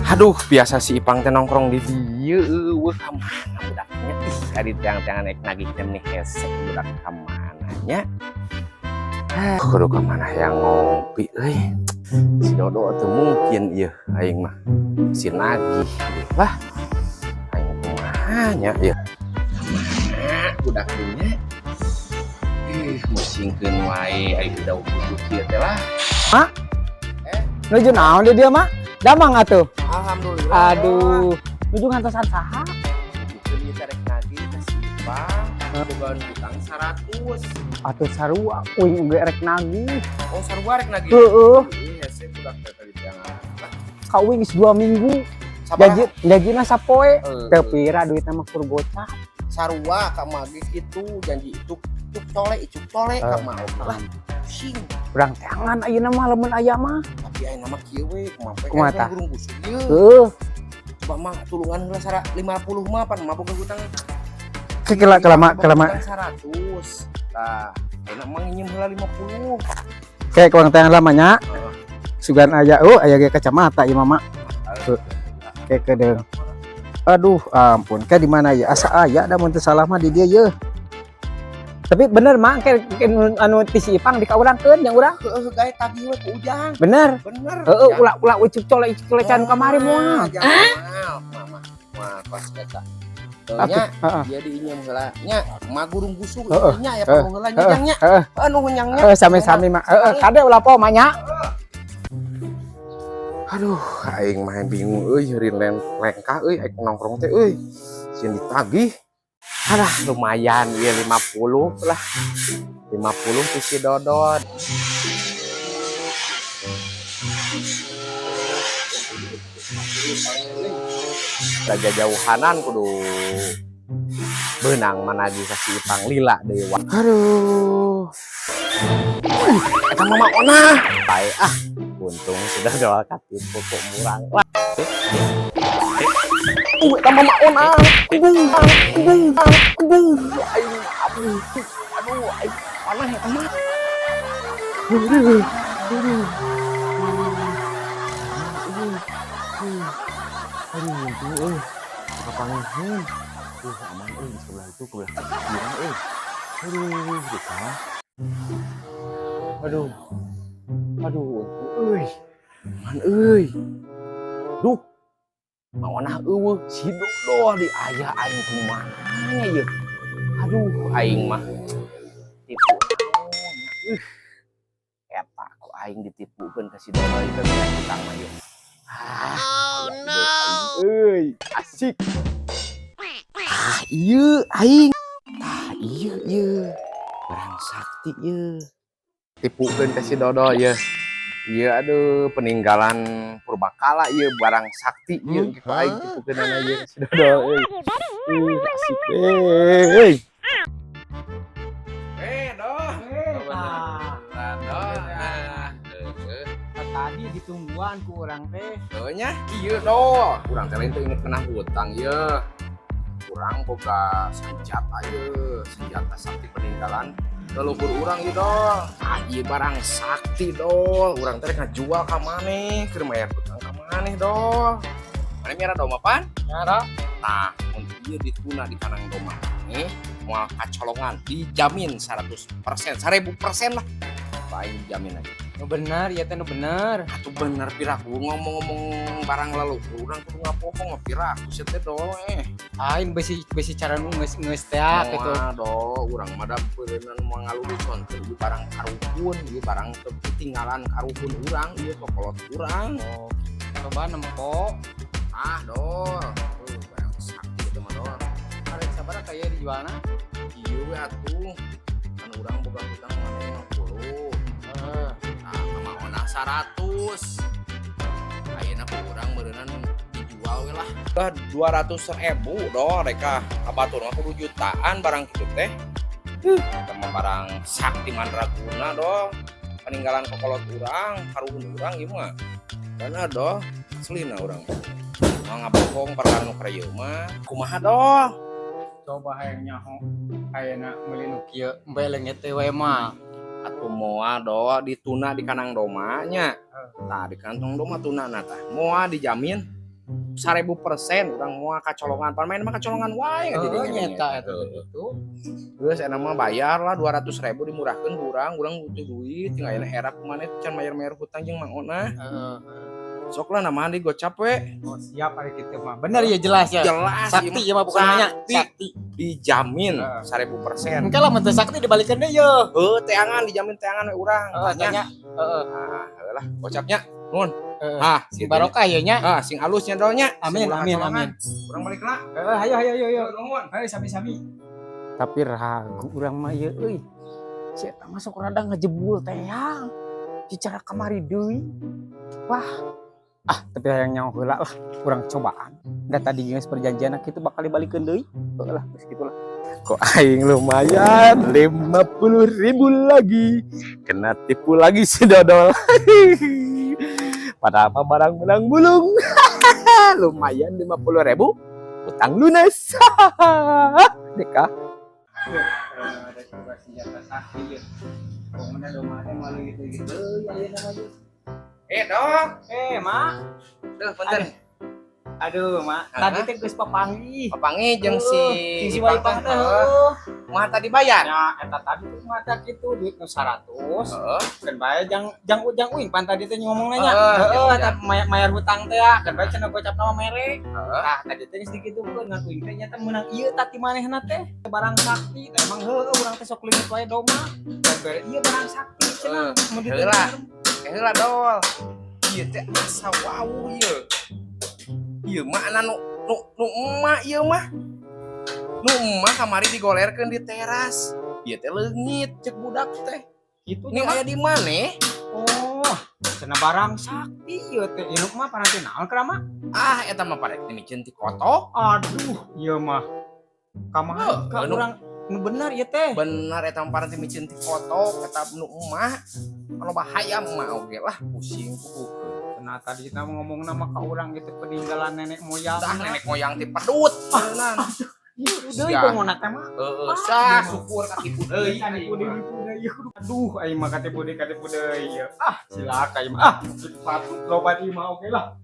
Aduh, biasa si Ipang teh nongkrong di dieu, euweuh, ka mana budaknya? Ih, ari teang-teangan rek nagih teh meni hese, budak ka mana nya? Ah, kudu ka mana yang ngopi euy. Si Dodo teu mungkin ieu, aing mah. Si nagih lah. Aing kumaha nya ieu? Ka mana budak nya? Ih, musingkeun wae aing dauh bujuk kieu teh lah. Nuju naon di dieu, Mak? Damang atuh. Alhamdulillah. Aduh, nuju ngantosan saha? Bukan ieu teh rek nagih ka si Ipang. Bogaan hutang 100. Atuh sarua, uing oge rek nagih. Oh, sarua rek nagih. Heeh. Ih, hese budak teh tadi jangan. Ka uing geus 2 minggu. Sabaraha? Gaji gajina sapoe. Heeh. Teu pira duitna mah kur gocap. Sarua ka mage kitu, janji itu cuk cole icuk cole ka mah lah. Pusing. Urang teangan ayeuna mah lamun aya mah. Tapi ayeuna mah kieu we, kumaha we? Kumaha tah? Gurung busuk ieu. Heuh. Coba mah tulungan heula sara 50 mah, pan mah boga hutang. Kela kelama Boga kelama hutang 100. Tah, ayeuna mah nginjem heula 50. Kayak kurang teangan lamanya. Heeh. Sugan aya, oh, aya ge kacamata ieu mah, Mak. Kayak kedeung. Aduh, ampun. Kayak di mana ya? Asa aya da mun teu salah mah di dieu ye. Tapi bener, Mak, kayak anu ti si Ipang dikaurangkeun yang urang. Heeh, gae tagih we ku Ujang. Bener. Bener. Heeh, ulah ulah ucuk cole icuk cole can kamari moal. Jangan mah. Mah pas eta. Atuh, Nya, heeh. dia diinjem heula nya, mah gurung busuk nya ya perlu heula nya jang nya. Heeh. Anu nya. Heeh, sami-sami, Mak. Heeh, kade ulah poho nya. Aduh, aing mah bingung euy, eureun lengkah euy, aing nongkrong teh euy. Sieun ditagih. Alah, lumayan ieu 50 lah. 50 ti si Dodot. Raja jauhanan kudu beunang managih ka si Ipang lila deui wa. Aduh. Eta mah onah. Bae ah. Untung sudah doa katipu kok murang. Wah. Eta mah onah. Aduh, aduh, aduh. Aing aduh. Aduh, aing onah eta mah. Aduh, aduh. Aduh, untung euy. Kapangihan. Aman euy, di sebelah itu ke belah kiri euy. Aduh, gitu. Aduh. Aduh, untung euy. Aman euy. Duh. Maonah eueuh si Dodo di aya, aing kumaha nya ieu. Aduh, aing mah tipu naon nya. Eta ku aing ditipukeun ka si Dodo ieu teh hutang mah ieu. Ah, oh no. Euy, asik. Ah, ieu aing. Tah, ieu ieu. Barang sakti ieu. Tipukeun ka si Dodo ieu. Ieu aduh, peninggalan purbakala ieu, barang sakti ieu, ku aing tipukeunana ieu ka si Dodo euy. Asik euy. Eh, Doh. Tah. Doh. Nah, heueuh. Tadi ditungguan ku urang teh. Heuh nya, ieu doh. Urang teh lain teu inget kena hutang ieu. Urang boga senjata ieu, senjata sakti peninggalan leluhur urang ieu, doh. Ah, ieu barang sakti, doh. Urang teh rek ngajual ka maneh, keur mayar hutang ka maneh, doh. Maneh miara domba pan? Miara. Tah, mun ieu dituna di kandang domba nih, moal kacolongan, dijamin 100%, 1000% lah. Aing jamin aja. Nu bener ya teh, nu bener. Atuh bener, piraku ngomong-ngomong barang leluhur urang kudu ngapohong, piraku sia teh, doh eh. Aing besi besi cara nu geus geus teh gitu. Moal, doh, urang mah da beureunnan moal ngalurucon teh, ieu barang karuhun, ieu barang ketinggalan karuhun urang, ieu kokolot urang. Oh, coba nempo. Ah, doh. Barang sakti itu mah, doh. Arek sabaraha kaya dijualna? Ieu we atuh. Kan urang boga hutang maneh 50. Heeh. Nah, sama onah 100. Ayeuna ku urang meureunnan dijual we lah. Lah 200 ribu doh, reka ka batur mah kudu jutaan barang kitu teh. Eta mah barang sakti mandraguna, doh. Peninggalan kokolot urang, karuhun urang ieu mah. Bener, doh, aslina urang. Moal ngabohong perkara nu kieu mah. Kumaha, doh? Coba hayang nyaho ayeuna meuli nu kieu embe leungit teh we mah. Atuh moal, doh, dituna di kandang domba nya. Tah, di kantong domba tuna tah. Moal dijamin. 1000% urang moal kacolongan. Pan main mah kacolongan wae Oh, jadi nyeta eta gitu. Geus enak mah bayar lah 200 ribu, dimurahkeun ku urang, urang butuh duit, tinggal ayeuna era kumaha can mayar-mayar hutang jeung Mang Ona. Sok lah nambahan di gocap we. Oh, siap ari kitu mah. Bener ya, jelas ya. Jelas. Sakti ya mah bukan nanya. Sakti. Sakti. Dijamin 1000%. Engke lah mun teu sakti dibalikeun deui ye. Heuh, teangan, dijamin teangan we urang. Heeh, tanya. Tanya. Heeh. Ah, heuh lah gocapnya. Nuhun. Heeh. Ah, sing barokah ya nya. Ah, sing alusnya doanya. Amin, sing ulah amin, kacolongan. Amin. Urang balik lah. Heeh, ayo ayo ayo ayo. Nuhun. Ayo sami-sami. Tapi ragu urang mah ieu euy. Si eta masuk rada ngejebul teh ya. Secara kamari deui. Wah. Ah, tapi hayang nyaho heula lah. Urang cobaan. Da tadi geus perjanjian kitu bakal dibalikeun deui. Heuh lah, geus kitu lah. Kok aing lumayan 50 ribu lagi. Kena tipu lagi si dodol. Padahal mah barang menang bulung. Lumayan 50 ribu. Utang lunas. Deka. Ada coba senjata sakti ya. Pokoknya domane malu gitu-gitu ya ayeuna mah. Eh, dok. Eh, Mak. Duh, punten. Aduh, Mak. Tadi teh geus papanggih. Papanggih jeung si Jeung si Waipang teh. Heuh. Heuh. Kumaha tadi bayar? Ya, eta tadi tuh mata kitu duit nu 100. Heeh. Kan bae jang jang ujang uing pan tadi teh ngomong nanya. Heeh, Heeh, jang eta mayar, mayar hutang teh ya. Kan bae cenah gocap nama mere. Heeh. Tah, tadi teh geus dikitukeun ngan uing teh nyata meunang ieu tati manehna teh. Barang sakti teh emang heueuh urang teh sok leungit wae doma. Dan bere ieu barang sakti cenah. Mun Heula. Heula, dol. Ieu teh asa wawuh ieu. Ieu mah ana nu nu nu emak ieu mah. Nu emak kamari digolerkeun di teras. Ieu teh leungit cek budak teh. Kitu Ini nya. aya di mana? Oh, cenah barang sakti ieu teh. Ieu mah paranti naon kerama? Ah, eta mah parek dimicen ti kotok. Aduh, ieu mah. Kamari Heuh, ka urang nu bener ieu teh. Bener, eta mah paranti micen ti kotok eta nu emak. Kalau bahaya mah oge lah pusing kuku. Nah, tadi kita ngomong nama ka urang gitu peninggalan nenek moyang. Tah, nenek moyang ti pedut. Beneran. Ieu deui Sia. bongona teh mah. Heeh, sah syukur katipu deui. Katipu deui, katipu deui. Aduh, aing mah katipu deui, katipu deui. Ah, cilaka aing mah. Ah, patut loba di mah oke lah.